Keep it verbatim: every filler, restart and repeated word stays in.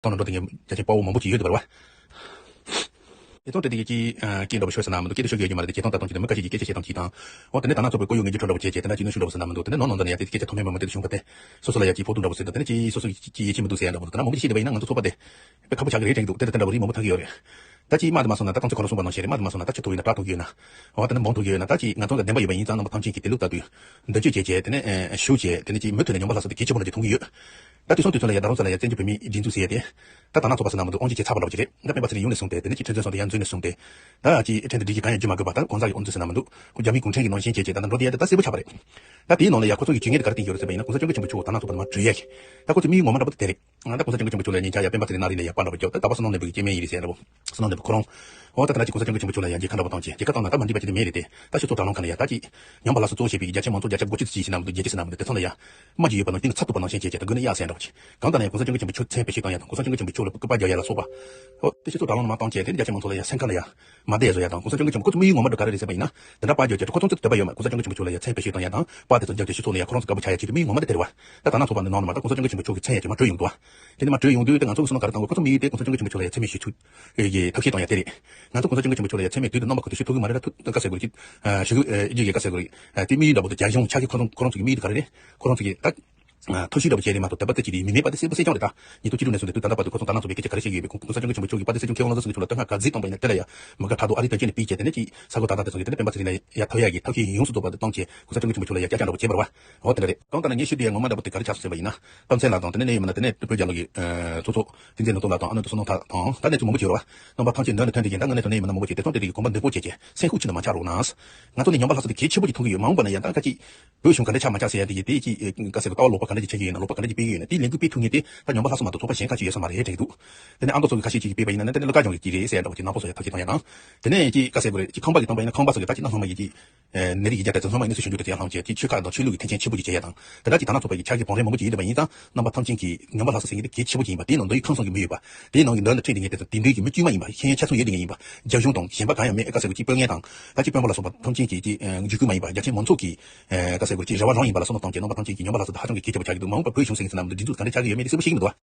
ཐོག་ནས་འགྲོ་དེ་ངས་རྒྱ་ཆེན་དཔའ་བོ་མང་པོ་ཅིག་ཡོད་དེ་བར་བ། དེ་ཚོ་དེ་དེ་གི་ཅི་སྐད་འདྲ་བོ་ཤོད་ཟེར་ན་མི་འདུག་སྐད་དེ་ཤོད་ཀྱི་ཡོད་ཀྱི་མ་རེད་དེ་བྱེད་སྟངས་ལྟ་སྟངས་ཅིག་དང་མི་ཁ་ཤས་ཀྱི་སྐད་ཆ་བཤད་སྟངས་ཅིག་དང་། འོ་དེ་ནས་ད་ང་ཚོ་པའི་སྐུ་ཡོད་ངན་གྱི་ཁྲོད་འདྲ་བོ་བྱས་བྱས་དེ་འདྲ་ཅི་གནོན་ཤུགས་འདྲ་བོ་ཟེར་ན་མི་འདུག་དེ་ནས་ནོར་ནོར་འཛིན་ལས་ཡ་དེ་སྐད་ཆ་ཐོག་མེད་མ་མ་དེ་བྱུང་བ་དེ། སོ་སོ་ལ་ཡ་ཅི་ཕོག་ཐུག་འདྲ་བོ་ཟེར་དང་དེ་ནས་ཅི་སོ་སོ་ཡིད་ཆེས་མི་འདུག་ཟེར་ཡ་འདྲ་བོ་འདུག་ད་ན་མང་པོ་ཅིག་བཤད་བསྡད་པ་ཡིན་ན་ང་ཚོ་ཚོགས་པ་དེ་དཔེ་ཁག་པོ་ཆགས་ཀྱི་རེད་དྲན་གྱི་འདུག་དེ་འདྲ་དེ་འདྲ་བོ་རིགས་མང་པོ་ཐོན་གྱི་ཡོད་རེད། ད་ཅི་དམག་དེ་མ་སོང་ན་ད་རྐང་ཚུགས་ཁ་ལོ་གསུངས་པ་ནང་བཞིན་རེད། དམག་དེ་མ་སོང་ན་ད་ཅི་ཐུབ་ཡོད་ན། དྲག་ཐུབ་ཀྱི་ཡོད་ན། འོ་དེ་ནས་འབོང་ཐུབ་ཀྱི་ཡོད་ན། ད་ཅི་ང་ཚོ་ལ་བདེན་པ་ཡོད་པ་ཡིན་ཙང་རྣམ་པ་ཐམས་ཅད་ཀྱིས་དེ་ལུགས་ལྟ་དུས་མདུན་སྐྱོད་བྱས་བྱས་དེ་ནས་ཨེ་ཞུ་བྱས་དེ་ནས་ཅི་མུ་མཐུད་ནས་ཉམས་པ་ལྷག་ས་དེ་གལ་ཆེན་པོ་འདྲ་ཅིག་མཐོང་གི་ཡོད། ད་དེ་སོང་དུས་ཚོད་ལ་ཡ་ད་རུང་ཚོ་ལ་ཡ་བཙན་བྱོལ་བོད་མིའི་སྒྲིག་འཛུགས་ཟེར་ཡ་དེ། ད་དང་ནང་ཚོགས་པ་ཟེར་ན་མི་འདུག་དབང་ཆ་ཇེ་ཚ་བ་འདྲ་བོ་ཅིག་རེད། ད་སྤེན་པ་ཚེ་རིང་ཡོང་ནས་བཟུང་སྟེ་དེ་ནས་ཅི་ཁྲིམས་བཙོན་སོང་སྟེ་ཡར་འཛུལ་ནས་བཟུང་སྟེ། ད་ཅི་ཁྲིམས་དེ་སྒྲིག་གཞི་གང་ཡང་བརྒྱུད་མ་དགོས་པ་ད་གང་ཟག་གི་དབང་འཛིན་ཟེར་ན་མི་འདུག་རྒྱ་མིའི་གུང་ཁྲན་གྱི་ནང་བཞིན་བྱས་བྱས་ད་ལྟ་འགྲོ་དེ་ཡ་དེ་ད་གསལ་པོ་ཆགས་པ་རེད། ད་དེའི་ནང་ལ་ཡ་ཁོ་ཚོ་རྒྱུ་ངན་དེ་ག་རེ་བསྟན་ཡོད་རེད་ཟེར་བ་ཡིན་ན་གོང་ས་སྐྱབས་མགོན་ཆེན་པོ་མཆོག་དང་ནང་ཚོགས་པ་ནས་མར་གྲོས་ཡས་ཤིག་ད་ཁོ་ཚོ་མིའི་ངོ་མ་འདྲ་པོ་དེ་དེ་རེད། ང་ད་གོང་ས་སྐྱབས་མགོན་ཆེན་པོ་མཆོག་ལ་ཉེ་ཆར་ཡ་སྤེན་པ་ཚེ་རིང་ནང་རིང་ལ་ཡ་པར་འདྲ་པོ་བརྒྱབ་ད་ད་པ་བསོད་ནམས་ལྷུན་པོ་གི་སྐྱེ་དམན་ཡིན་རེད་ཟེར་ཡ་འདྲ་པོ་བསོད་ནམས་ལྷུན་པོ་ཁོ་རང་། འོ་ད་ད་ལྟ་ཅིག་གོང་ས་སྐྱབས་མགོན་ཆེན་པོ་མཆོག་ལ་ཡ་འགན་ཁག་འདྲ་པོ་བཏང་བྱས་དེ་འདྲ་ཅིག་ཁྲིམས་བཙོན་བཏང་ན་ད་མ་འགྲིག་པ་ཅིག་དེ་མེད་རེད་དེ། ད་སྤྱི་ཚོགས་དྲ་ལམ་ཁག་ལ་ཡ་ད་ཅིག་ཉམས་པ་སླར་གསོ་གཙོ་བོ་བྱས་པའི་རྒྱ་ཆེ་མང་ཚོགས་བརྒྱ་ཆ་དགུ་བཅུ་ཙམ་ཞིག་ན་མི་འདུག་བརྒྱད་ཅུ་ཞིག་ན་མི་འདུག་དེ་ཚོ་ལ་ཡ་རྨ་རྒྱུ་ཡོད་པ་ནང་བཞིན་ཚབ་ཏུ་བ་ནང་བཞིན་བྱས་བྱས་ད་དགོས་ན་ཡ་ཟེར་འདྲ་བ་ཅིག་གང་ལྟར་ན་ཡང་གོང་ས་སྐྱབས་མགོན་ཆེན་པོ་མཆོག་མཚན་བེད་སྤྱོད་བཏང་ཡ་དང་གོང་ས་སྐྱབས་མགོན་ཆེན་པོ་མཆོག་ལ་སྐུ་པར་རྒྱག་ཡ་ལ་སོགས་པ། འོ་དེ་སྤྱི་ཚོགས་དྲ་ལམ་ནང་མར་བཏང་བྱས་དེ་ནི་རྒྱ་ཆེ་མང་ཚོགས་ལ་ཡ་སེམས་ཁ་ལ་ཡ་མ་བདེ་བཟོ་ཡ་དང་གོང་ས་སྐྱབས་མགོན་ཆེན་པོ་ཁོ་ཚོ་མི་ཡུལ་ངོ་མ་འགྲོ་ག་རེ་རེད་ཟེར་བ་ཡིན་ན། དེ་འདྲ་པར་རྒྱག་རྒྱུ་གོ་མཚོན་ཚོད་དོད་པ་ཡོད་མ་གོང་ས་སྐྱབས་མགོན་ཆེན་པོ་མཆོག་ལ་ཡ་མཚན་བེད་སྤྱོད་བཏང་ཡ་དང་པར་དེ་ཚོ་རྒྱག་རྒྱུ་སྤྱི་ཚོགས་ལ་ཡ་དཀའ་པོ་ཆགས་ཡ་ཅིག་རེད། མི་ཡུལ་ངོ་མ་དེ་དེ་རེད་བ། ད་ད་ནང་ཚོགས་པ་འདི་ནང་ལ་མ་ད་གོང་ས་སྐྱབས་མགོན་ཆེན་པོ་མཆོག་གི་མཚན་ཡ་ཅིག་མ་གྲོས་ཡོང་འདུག་བ། དེ་ནི་མ་གྲོས་ཡོང་དུས་དེ་ང་ཚོ་གི་བསམ་བློ་ག་རེ་བཏང་དགོས་ཁོ་ཚོ་མི་ཡུལ་དེ་གོང་ས་སྐྱབས་མགོན་ཆེན་པོ་མཆོག་ལ་ཡ་མཚན་བེད་སྤྱོད་ཐབས་ཤེས་གཏོང་ཡ་དེ་རེད། ང་ཚོ་གོང་ས་སྐྱབས་མགོན་ཆེན་པོ་མཆོག་ལ་ཡ་མཚན་བེད་སྤྱོད་དུས་ད་རྣམ་པ་ཁ་ཐུག་ཐུབ་ཀྱི་མ་རེད། ད་ཐུབ་ད་ག་ཟེར་དགོས་རེད་ཅིག་ཞུ་གི་ཨ་ཅིག་གི་ག་ཟེར་དགོས་རེད། དེ་དམིགས་ཡུལ་འདྲ་པོ་དང་རྒྱ་གཞུང་ཆ་གི་ཁོ་ཚོ་ཁོ་རང་ཚོ་གི་དམིགས་ཡུལ་དེ་ག་རེ་རེད། ཁོ་རང་ཚོ་གི་ད་ཐབས་ཤེས་འདྲ་པོ་བྱས་རེད་མ་གཏོགས་དད་པ་ད་ཅི་རེད་མི་མེད་པ་དེ་གསལ་པོ་གསལ་རྐྱང་རེད། ད་ཉིས་སྟོང་བཅུ་དྲུག་ནས་བཟུང་སྟེ་ད་ལྟ་བར་དུ་ཁོང་ད་ནང་ཚོགས་པའི་སྐད་ཆ་ག་རེ་བཤད་ཀྱི་ཡོད་པའི་གོང་གོང་ས་སྐྱབས་མགོན་ཆེན་པོ་མཆོག་གིས་དཔལ་ལྡན་སྲིད་སྐྱོང་མཁས་དབང་བློ་བཟང་ཚེ་རིང་མཆོག་ལ་བསྟོད་བསྔགས་ག་ཚོད་བཏང་པ་ཡིན་ན་དེ་ལ་ཡ་མི་དགའ་ཕྲག་དོག་ཨ་རི་དོན་རྐྱེན་ནས་ཕུད་བྱས་དེ་ནས་ཅིག་ས་གོ་ད་ད་དེ་ཚོ་གི་དེ་ནས་སྤེན་པ་ཚེ་རིང་ལ་ཡ་ཡ་ཐོབ་ཡ་གི་ཐབས་ཤེས་ཡོངས་སུ་རྫོགས་པ་དེ་བཏང་བྱས་གོང་ས་སྐྱབས་མགོན་ཆེན་པོ་མཆོག་ལ་ཡ་སྐྱབས་རྐྱང་འདྲ་པོ་བྱས་པ་རེད་བ། འོ་དེ་འདྲ་རེད། གང་ལྟར་ན་ངས་ཞུ་འདོད་ཡ་ངོ་མ་འདྲ་པོ་དེ་ག་རེ་ཆགས་སོང་ཟེར་བ་ཡིན་ན། རྟགས་མཚན་ལ་དང་དེ་ནས་གནད་ཡོད་མིན་ན་དེ་ནས་བོད་རྒྱལ་ལོ་གི་ཚོགས་གཙོ་བསྟན་འཛིན་ལོ་ཏོག་ལགས་དང་ཨ་ནེ་བསོད་ནམས་ཐར་དང་ད་གནད་དུ་མང་པོ་ཅིག་ཡོད་རེད་བ། རྣམ་པ་ཐམས་ཅད་འདི་ནས་ཐོན་འདི་ཡིན་ད་ང་ནས་ཐོན་ན་ཡིན་མིན་ན་མང་པོ་ཅིག་དེ་ཚོ་དེ་དེ་གི་གོམ་པ་མདུན་སྤོ་བྱས་བྱས་སེམས་ཤུགས་ཆེ་ན་མ་ཆགས་རོགས་གནང་། ང་ཚོ་ནས་ཉམས་པ་ལྷག་ས་དེ་གལ་ཆེན་པོ་ཅིག་མཐོང་གི་ཡོད། མ་འོངས་པ་ན་ཡང་ད་ཁ་ཅིག་བོད་གཞུང་ག་འདྲ་ཆགས་མ་ཆགས་ཟེར་ཡ་དེ་ཡི་དེ་ཅིག་ག་ཟེར་གི་ལྟ་བ་ལོག་པ་ག་འདྲ་ཅིག་བྱེད་ཀྱི་ཡོད་ན་ལོག་པ་ག་འདྲ་ཅིག་སྤེལ་གྱི་ཡོད་ན་དེ་ལས་འགུལ་སྤེལ་ཐུབ་མཁན་དེ་ད་ཉམས་པ་ལྷག་ས་མ་གཏོགས་ཚོགས་པ་གཞན་ཁ་ཅིག་ཡོད་ས་མ་རེད་དྲན་གྱི་འདུག་དེ་ནས་ཨ་མདོ་ཚོ་གི་ཁ་ཤས་ཅིག་གིས་སྤེལ་བ་ཡིན་ན་ནི་དེ་ནི་བློ་དཀར་ལྗོངས་ཀྱིས་ཀྱི་རེད་ཟེར་ཡ་འདྲ་བོ་ཅིག་ནག་པོ་བཟོ་ཡ་ཐབས་ཤེས་བཏང་ཡ་དང་། དེ་ནས་ཅིག་ག་ཟེར་དགོས་རེད་ཅིག་ཁང་པ་གི་སྟོང་པ་ཡིན་ན་ཁང་པ་བཟོ་གི་ད་ཅིག་ནག་ཚང་མ་ཡིན་ཅིག་ནད་རིགས་ཀྱི་རྒྱལ་དར་ཚང་མ་ཡིན་ནི་སུ་བྱུང་རྒྱུ་དེ་ཚེ་ཡང་ལྷང་ཅེ་དེ་ཆོས་ཁ་དང་ཆོས་ལུགས་ཀྱི་མཐུན་རྐྱེན་ཆེན་པོ་ཅིག་བྱས་ཡ་དང་། དེ་འདྲ་ཅིག་ད་ནང་ཚོགས་པ་ཡི་ཆ་གི་བང་རིམ་མང་པོ་ཅིག་ཡིན་པ་ཡིན་ཙང་རྣམ་པ་ཐམས་ཅད་ཀྱིས་ཉམས་པ་ལྷག་ས་ཟེར་མཁན་དེ་གལ་ཆེ་པོ་ཅིག་ཡིན་པ་དེའི་ནང་འདུ་ཡི་ཁང་སང་གི་མི་ཡོད་པ། དེའི་ནང་གི་འདུ་ནི་ཁྲིད་འདི་ངེས་དེ་ཚོ་དེ་འདུས་ཀྱི་མི་དཀྱུས་མ་ཡིན་པ་ཤེས་ཡོན་ཆ་ཚང་ཡོད་དེ་ངེས་ཡིན་པ། རྒྱ་གཞུང་དང་གཞན་པ་གང་ཡང་མེད་ཨ་ག་ཟེར་དགོས་ཅིག་དཔོན་ངན་དང་ད་ཅིག་དཔོན་པོ་ལ་སོགས་པ་ཐམས་ཅད་ཀྱིས་ཅིག་འཇིགས་སྐུལ་མ་ཡིན་པ་རྒྱ་ཆེན་མང་ཚོགས་ཀྱི་ཨ་ག་ཟེར་དགོས་ཅིག་རེ་བ་རང་ཡིན་པ་ལ་བསམ་བློ་བཏང་བྱས་རྣམ་པ་ཐམས་ཅད་ཀྱིས་ཉམས་པ་ལྷག་ས་དེ་ཧ་ཅང་གི་གལ་ཆེ་བ་ཆགས་ཀྱི་འདུག་མ་འོངས་པར་བོད་གཞུང་ཟེར་མཁན་ཚོ་ནང་དུ་སྒྲིག་འཛུགས་གང་འདྲ་ཆགས་ཀྱི་ཡོད་མེད་དེ་གསལ་པོ་ཤེས་ཀྱི་མི་འདུག་བ།